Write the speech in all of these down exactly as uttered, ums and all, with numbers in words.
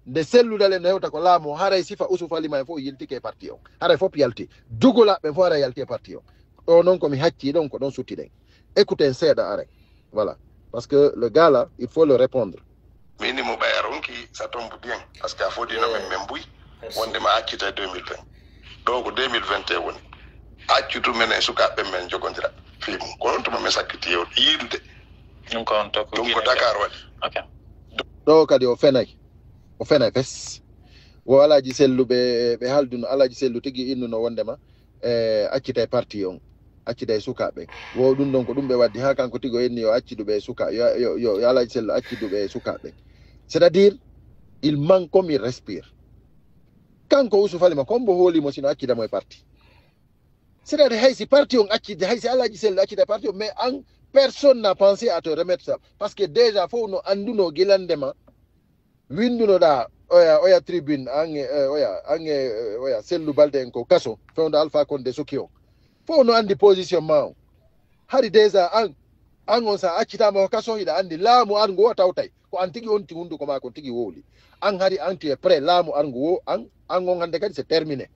Nde Sellu Dalen no hewta ko laamu o, haray sifa Usu Falima en fof yiltike e parti on. Haray fof yalti. Dugulaɓe ɓen fof haray yalti e parti on. Ɗo noon ko mi haccii ɗon, ko ɗon suttiɗen. Écoutez seeɗa aray. Voilà. Parce que le gars là, il faut le répondre. Mini mo ɓaya ronki sa tombu bien. Parce que a fodino min min mbuy. Wonde ma accita deux mille vingt. Ɗo ko deux mille vingt et un woni. Accu tu menen sukaaɓe men jogondira. Fii mum. Ko on tuma min sakkiti yew-, yiidude. Ɗum ko on to ko Ɗum ko Dakar waɗi. Ok. Ɗo kadi o fenay. O fenay fes. Wo Alaaji Sellu ɓe, ɓe haalduno, Alaaji Sellu tigi innuno wondema, e, accita e parti on, accita e sukaaɓe. Wo ɗum ɗon ko ɗum ɓe waddi, haa kanko tigi o inni yo acciduɓe e suka-, yo, yo, yo, yo Alaaji Sellu acciduɓe e sukaaɓe. C'est-à-dire, il manque comme il respire. Kanko Usu Falima, ko mbo hoolimo sino accida mo e parti. C'est-à-dire, hay si parti on accide, hay si Alaaji Sellu accida e parti on, mais an, personne n'a pensé à te remettre ça. Parce que déjà, fof no annduno gilandema, winndunoɗaa oya, oya tribune, an e, eh, oya, an e, eh, oya Sellu Balde en ko kaso, fewndo Alpha Condé soki on. Fof no anndi position ma on. Hari déjà an, an on sa accitaama ko kaso, hiɗa anndi laamu arngu o tawtay. Ko an tigi on ti hunduko ma kon tigi wowli. An hari an tu es prêt, laamu arngu o, an, an on hannde kadi c'est terminé.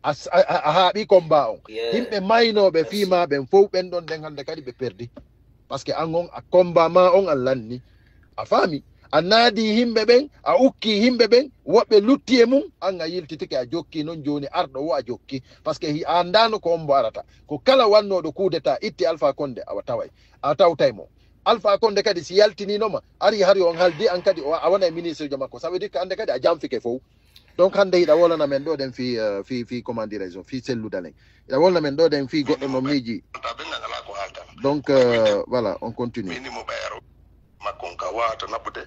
A, a, a, a haaɓi combat on. Yimɓe maynooɓe fii ma ɓen fof ɓen ɗon nden hannde kadi ɓe perdi. Parce que an on a combat ma on a lanni. A faami? A naadi yimɓe ɓen, a ukki yimɓe ɓen, woɓɓe lutti e mum, an a yiltitike a jokki noon jooni arɗo wo a jokki. Parce que hi a anndaano ko hombo arata. Ko kala wannooɗo coup d'état itti Alpha Condé awa taway. A tawtay mo. Alpha Condé kadi si yaltiniino ma, ari hari on haldi an kadi o, a wonay ministre jo makko. Ça veut dire que hannde kadi a janfike fof. Donc hannde hiɗa wolana men ɗo ɗen fii, euh, fii, fii comment dirais-je, fii Sellu Dalen. Hiɗa wolana men ɗo ɗen fii goɗɗo no miiji. Wonta ɓen ngal alaa ko haaltana. Donc, euh, voilà, on continue. Mini mo ɓayaro makko on ka wawata naɓude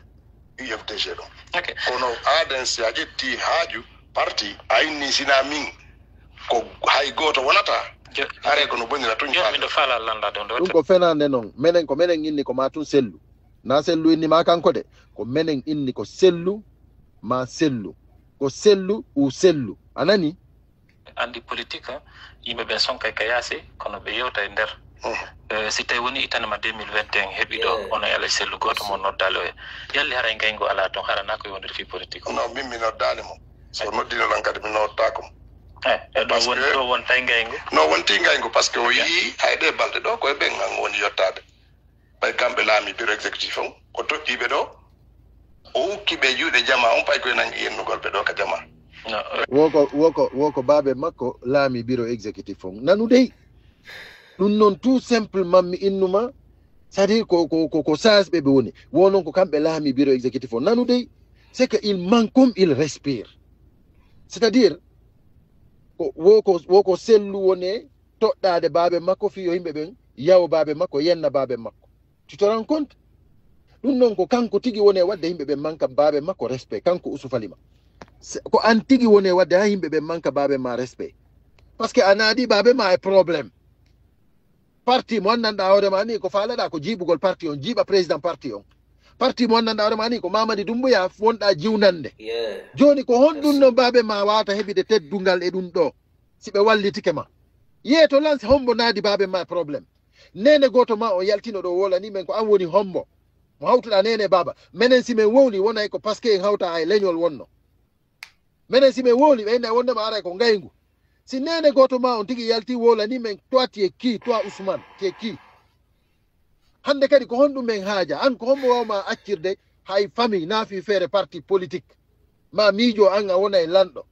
U F D G ɗon. Ok. Kono aden si a ƴetti haaju parti a inni sina min ko hay gooto wonata. Jo- Are ko no bonira tun Jooni miɗo faala lanndaade on ɗo. Ɗum ko fenaande noon. Menen ko menen inni ko ma tun Sellu. Na Sellu inni ma kanko de. Ko menen inni ko Sellu ma Sellu. Ko Sellu ou Sellu. A nani? Anndi politique, yimɓe ɓen sonkay ka yaasi, kono ɓe yewta e nder. Eh, si tawi woni ittande ma deux mille vingt et un heɓi ɗo, ono e Alaaji Sellu gooto mo noddaali oya. Yalli haray ngayngu alaa toon, hara na ko yowndiri fii politique o. No, min mi noddaali mo. So noddino lan kadi mi noddako mo. Eh, e ɗo Parce won, que- ɗo won tawi ngayngu. No wonti ngayngu parce que o yii hayde balɗe ɗo koye ɓen ngan woni yottaade. Ɓay kamɓe laami bureau exécutif on, o toɗɗii ɓe ɗo, o ukki ɓe juuɗe jama on, pay koye nangi yennugol ɓe ɗo ka jama. No, Woko, woko, woko baabe makko laami bureau exécutif on. Nanu dey. Ɗum noon tout simplement mi innuma, c'est-à-dire ko, ko, ko, ko sage ɓe ɓe woni. Wo noon ko kamɓe laami bureau exécutif on. Nanu dey. C'est que il manque comme il respire. C'est-à-dire, ko, wo ko, wo ko Sellu woni toɗɗaade baabe makko fii yo yimɓe ɓen yawo baabe makko, yenna baabe makko. Tu te rends compte? Ɗum noon ko kanko tigi woni e waɗde yimɓe ɓen manka baabe makko respect, kanko Usu Falima. Se- Ko an tigi woni e waɗde haa yimɓe ɓen manka baabe ma respect. Parce que a naadi baabe ma e problème. Parti mo anndanɗaa hoore ma ni ko faalaɗaa ko jiiɓugol parti on, jiiɓa président parti on. Parti mo anndanɗaa hoore ma ni ko Mamadi Doumbouya wonɗaa jiwnande. Jooni ko honɗum no baabe ma wawata heɓude teddungal e ɗum ɗo? Si ɓe wallitike ma. Yeeto lan si hombo naadi baabe ma e problème. Neene gooto ma o yaltino ɗo wolani men ko an woni hombo. Mo hawtuɗaa neene baaba. Menen si men wowli wonay ko parce que en hawta e leñol wonno. Menen si men wowli ɓe inna wonde ma aray ko ngayngu. Si neene gooto ma on tigi yalti wolani men toi tu es qui, toi Ousmane, tu es qui? Hannde kadi ko honɗum men haaja? An ko hombo wawma accirde hay famille na fii feere parti politique? Ma miijo an a wona e lanɗo.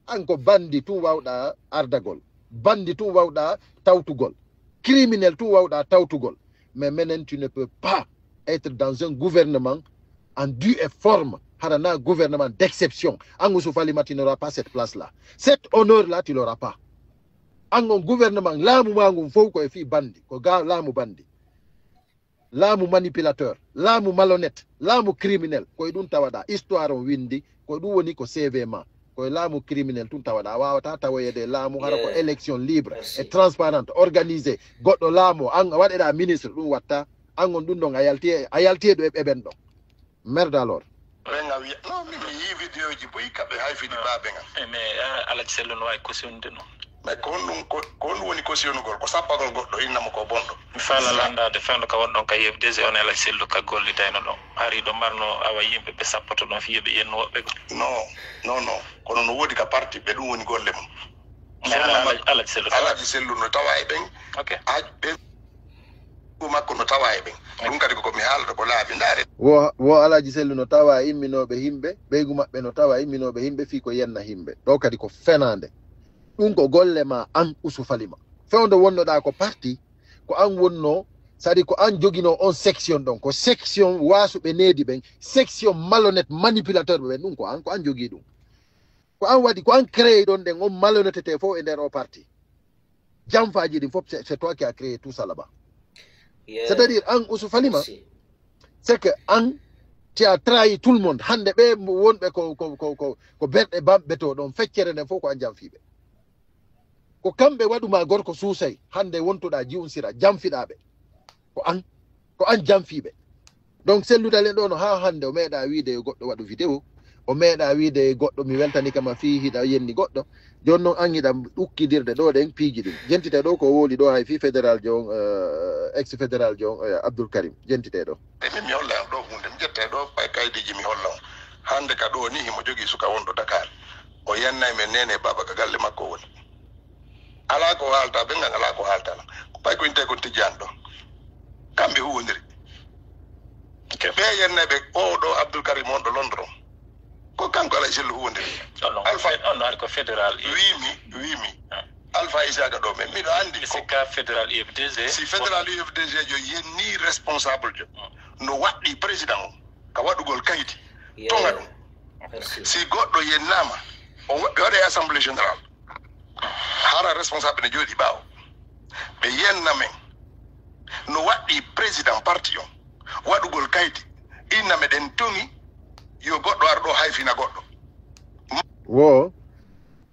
An ko bandi tun wawɗa ardagol. Bandi tun wawɗa tawtugol. Criminel tun wawɗa tawtugol. Mais menen, tu ne peux pas être dans un gouvernement en due et forme. Hara na gouvernement d'exception. An Ousou Falimata, tu n'auras pas cette place-là. Cet honneur-là, tu l'auras pas. An on gouvernement, laamu ma ngun fow ko e fii bandi. Ko ga laamu bandi. Laamu manipulateur, laamu malhonnête, laamu criminel. Ko e ɗum tawaɗa. Histoire on windi, ko ɗum woni ko C V ma. Ko e laamu criminel tun tawaɗa. A wawata tawoyede e laamu hara ko élection libre et transparente, organisée. Goɗɗo laamu, an a waɗeɗa ministre, ɗum watta. An on ɗum ɗon a yalti e, a yalti e ɗo e ɓen ɗon. Merde alors. Ɓen a wiya, no, min mi yii vidéo ji boyi kaɓe hay fini baabe ngal. Eh, mais, eh, Alhaji Sellu no wawi kosinde no. Mais ko honɗum, ko, ko honɗum woni kosiyonugol? Ko sappagol goɗɗo, inna mo ko bonɗo. Mi faala Islam. Lanndaade fewndo ka wonɗon ka U F D G, on Elaj Sellu ka gollidayno ɗon. Hari ɗo marno awa yimɓe ɓe sappoto ɗon fii yo ɓe yennu woɓɓe goo. Non, non, non. Kono no woodi ka parti ɓe, ɗum woni golle mum. Mais Sonna Ala-, Ala-, Alaj Sellu tawa. Alaji Sellu no tawa e ɓen. Ok. Aj-, ɓen ko makko no tawa e ɓen. Ɗum kadi ko ko mi haalata ko laaɓi. Ndaare. Wo, wo Alaji Sellu no tawa e imminooɓe himɓe, ɓeygu maɓɓe no tawa e imminooɓe himɓe fii ko yenna himɓe. Ɗo kadi ko fenaande. Ɗum ko golle ma an Usu Falima. Fewndo wonnoɗaa ko parti, ko an wonno, c'est-à-dire ko an joginoo on section ɗon, ko section waasuɓe needi ɓen, section malhonnête manipulateur ɓe ɓen, ɗum ko an, ko an jogii ɗum. Ko an waɗi, ko an créé ɗon ɗen on malhonnêteté fof e nder o parti. Jamfaaji ɗin fof, c'est c'est toi qui a créé tout ça là-bas. Yeah. C'est-à-dire an Usu Falima, Merci. C'est que an, tu as trahi tout le monde. Hannde ɓe wonɓe ko, ko, ko, ko, ko berɗe bamɓe to ɗon, feccere nden fof ko an jamfiiɓe. Ko kamɓe waɗuma gorko suusay, hannde wontuɗaa jiwnsira, jamfiɗaa ɓe. Ko an, ko an jamfiiɓe. Donc Sellu Dalen ɗo no haa hannde o meeɗaa wiide yo goɗɗo waɗu vidéo, o meeɗaa wiide goɗɗo mi weltani kama fii hiɗa yenni goɗɗo. Jooni noon an hiɗa ukkidirde ɗo ɗen piiji ɗin. Jentite ɗo ko wowli ɗo hay fii fédéral jo on, eh, ex fédéral jo on, eh, Abdoul Karim. Jentite ɗo. Emi mi holla on ɗo huunde, mi ƴetta e ɗo pay kaydiiji mi holla on. Hannde ka ɗo ni himo jogii suka wonɗo Dakar. O yennay men neene e baaba ka galle makko woni. Alaa ko haalta ɓe ngan, alaa ko haalta lan. Ko pay ko inte kon tijjani ɗo. Kamɓe huwondiri. Ɓe yennay ɓe o ɗo Abdoul Karim on ɗo Londres on. Ko kanko Alhaji Sellu huwondiri. On no, Alpha. On no ari ko fédéral. Wiimi, wiimi. Alpha Isaka ɗo men. Miɗo anndi ko Sika fédéral U F D G. Si fédéral U F D G jo yenni responsable jo. No waɗɗi président o. Ka waɗugol kaydi. Tonga ɗum. Merci. Si goɗɗo yennaama, o wa-, ɓe waɗa assemblée générale. Hara responsable ne jooɗi ɓaawo. Ɓe yenna men. No waɗɗi président parti on. Waɗugol kaydi. Inna meɗen tongi. Yo goɗɗo ar ɗo hayfina goɗɗo. Wo,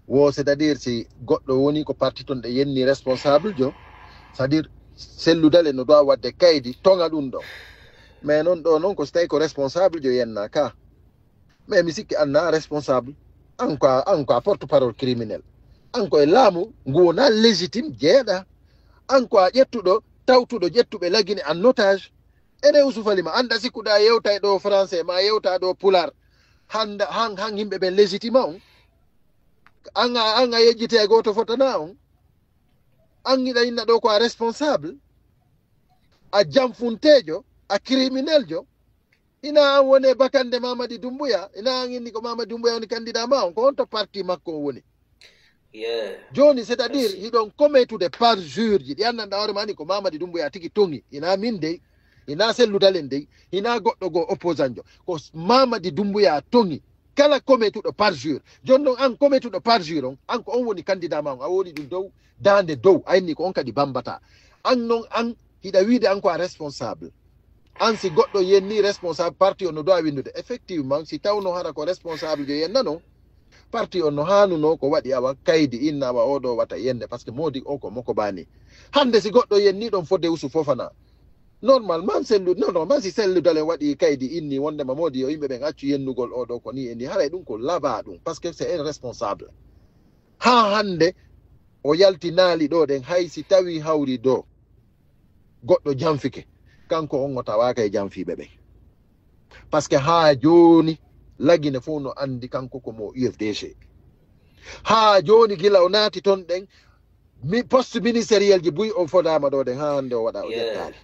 wo, c'est-à-dire si goɗɗo woni ko parti ton ɗe yenni responsable jo, c'est-à-dire Sellu Dalen no doit waɗde kaydi, tonga ɗum ɗo. Mais noon ɗo noon ko so tawi ko responsable jo yenna ka. Mais mi sikki an na responsable. An ko a, an ko a porte-parole criminel. An ko e laamu ngu wona légitime jeeɗa. An ko a ƴettuɗo, tawtuɗo ƴettuɓe Lagine en otage. Ene Usu Falima, an ɗa sikkuɗa yewta e ɗo français, ma yewta ɗo pular. Han, han, han yimɓe ɓen légitime on. An a, an a yejjite e gooto fotana on. An hiɗa inna ɗo ko a responsable. A jamfunteejo, a criminel jo. Ina an woni e bakande Mamadi Doumbouya, ina an inni ko Mamadi Doumbouya woni candidat ma on, ko on to parti makko on woni. Yeah. Jooni, c'est-à-dire, Merci. Hiɗon commettude parjure ji, ɗi anndanɗaa hoore ma ni ko Mamadi Doumbouya tigi tongi. Ina min dey, ina Sellu Dalen dey, ina goɗɗo goo opposant jo. Ko Mamadi Doumbouya tongi. Kala commettuɗo parjure. Jooni noon an commettuɗo parjure on, an ko on woni candidat ma on, a woni ɗum dow, daande dow, a inni ko on kadi bambata. An noon an, hiɗa wiide an ko a responsable. An si goɗɗo yenni responsable parti on no doit winndude. Effectivement, si tawno hara ko responsable jo yenna non, parti on no haanuno ko waɗi awa kaydi inna awa oɗo wata yenne, parce que moodi o ko moko bani. Hannde si goɗɗo yenni ɗon fodde Usu Fofana. Normalement, Sellu, normalement, si Sellu Dalen waɗi kaydi inni wondema moodi yo yimɓe ɓen accu yennugol oɗo ko ni e ni, haray ɗum ko laba ɗum, parce que c'est un responsable. Haa hannde o yaltinaali ɗo ɗen, hay si tawi hawri do goɗɗo janfike, kanko on o tawaaka e janfiiɓe ɓen. Parce que haa jooni, Lagine fof no anndi kanko ko mo U F D G. Haa jooni, gila o naati ton ɗen, mi, poste ministériel ji buy o fodaama ɗo ɗen, haa hannde o waɗa, o Yeah. ƴettaali.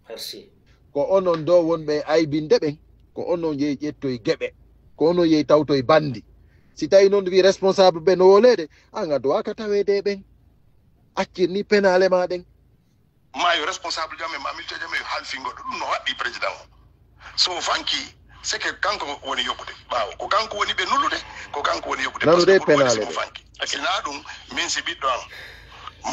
Merci. Ko onon ɗo wonɓe e aybinde ɓen, ko onon yehi ƴettoy geɓe, ko onon yehi tawtoy banndi. Si tawi noon wi responsable ɓe no woleede, an a duwaaka taweede e ɓen. Accir ni penaale ma ɗen. Ma yo responsable jam e ma militaire jam e yo halfin goɗɗo. Ɗum no haɓɓi président o. So o fanki, c'est que kanko woni yoɓude. Ɓaawo, ko kanko woni ɓe nullude, ko kanko woni yoɓude. Nanude Parce que ɓuri waɗde penaale si mo ɗe. Fanki. Sinaa ɗum, min si ɓiɗɗo an,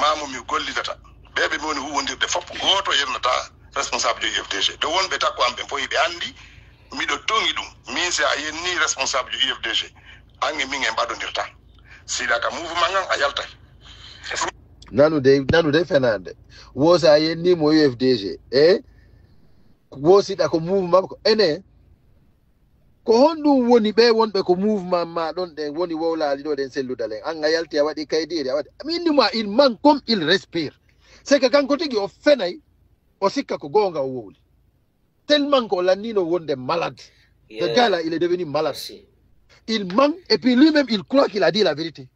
maamu mi gollidata. Ɓe ɓe mi woni huwondirde fof, gooto yennata responsable jo U F D G. Ɓe wonɓe takko am ɓen fof hiɓe anndi, miɗo tongi ɗum. Min si a yenni responsable jo U F D G, an e min en mbaɗondirta. Siɗa ka mouvement ngan, a yaltay. Nanude, nanude fenaande. Wo so a yenni mo U F D G. E? Wo siɗa ko mouvement ko ene. Ko honɗum woni ɓe wonɓe ko mouvement ma ɗon ɗen woni wowlaali ɗo ɗen sellude len? An a yalti a waɗi kaydiiri a waɗi. Mi inni ma il manque comme il respire. C'est que kanko tigi o fenay o sikka ko goonga o wowli. Tellement que o lannino wonde malade. Ce gars-là, il est devenu malade. Il ment et puis lui-même, il croit qu'il a dit la vérité.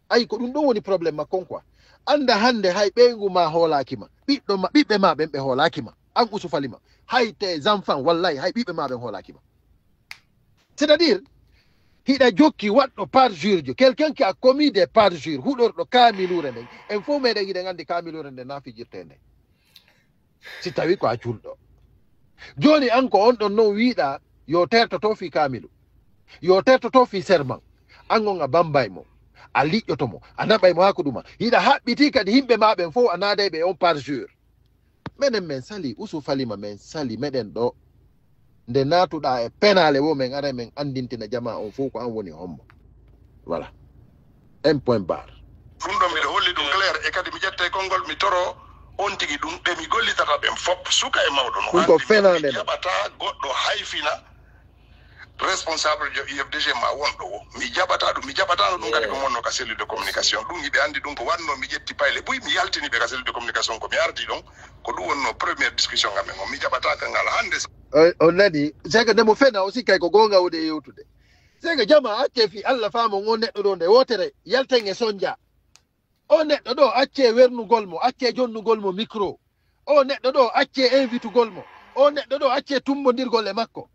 Ayi ko ɗum ɗon woni problème makko on quoi. Annda hannde hay ɓeyngu ma hoolaaki ma. Ɓiɗɗo ma ɓiɓɓe ma ɓen ɓe hoolaaki ma. An Usu Fali ma. Hay tes enfants wallahi hay ɓiɓɓe ma ɓen hoolaaki ma. C'est-à-dire hiɗa jokki waɗɗo parjure jo, quelqu'un qui a commis des parjures, huɗorɗo kaamiluure nden. En fof meɗen hiɗen anndi kaamiluure nden na fijirtee nde. Si tawi ko a julɗo. Jooni an ko on ɗon non wiiɗa yo tertoto fii kaamilu, yo tertoto fii serman. An on a bambay mo, a liƴƴoto mo, a naɓay mo haa ko ɗuma. Hiɗa haɓɓitii kadi yimɓe ma ɓen fof a naaday ɓe on parjure. Menen men sali, Usu Fali ma men sali, meɗen ɗo. Nde naatuɗaa e penaale wo men aray men anndintina jamaa on fof ko an woni hombo. Voilà. Un point barre. Ɗum ɗo miɗo holli ɗum clair e kadi mi ƴetta e konngol mi toro on tigi ɗum ɓe mi gollitata ɓen fop suka e mawɗo no. Ɗum ko fenaande mi jaɓata goɗɗo hayfina responsable jo U F D G ma wonɗo wo mi jaɓata ɗum mi jaɓatano ɗum kadi ko wonno ka cellule de communication ɗum hiɓe anndi ɗum ko wanno mi ƴetti payle buy mi yaltini ɓe ka cellule de communication ko mi ardi ɗon ko ɗum wonno première discussion amen o mi jaɓata ka ngal hannde. On nani c'est que ndemo fena aussi kay ko goonga woni e yewtude. C'est que jama acce fi Allah faamon on neɗɗo ɗo nde wotere yalten e sonja. O neɗɗo ɗo acce wernugol mo acce jonnugol mo micro. O neɗɗo ɗo acce invitugol mo. O neɗɗo ɗo acce tumbondirgol e makko.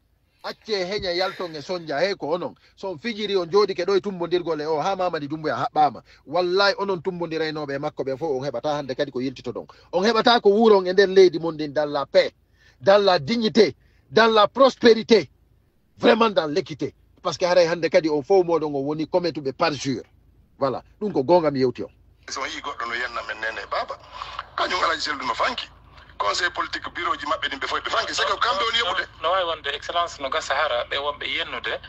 Acce heña yalton e sonja he ko onon. So on fijiri on jooɗike ɗo e tumbondirgol e o ha Mamadi Dumbuya haɓɓaama. Wallahi onon tumbondiraynooɓe e makko ɓe fof on heɓata hannde kadi ko yiltitoɗon. On heɓata ko wuuron e nder leydi mon ndin dans la paix, dans la dignité, dans la prospérité. Vraiment dans l'équité. Parce que haray hannde kadi on fof moɗon on woni kometuɓe parjure. Voilà ɗum ko goonga mi yewti on. So on yii goɗɗo no yenna men nene baaba kañum alaji seldu no fanki conseil politique bureau ji maɓɓe ɗin ɓe fof ɓe fanki c'est que kamɓe woni yoɓude. No waawi wonde excellence no gasa hara ɓe wonɓe yennude.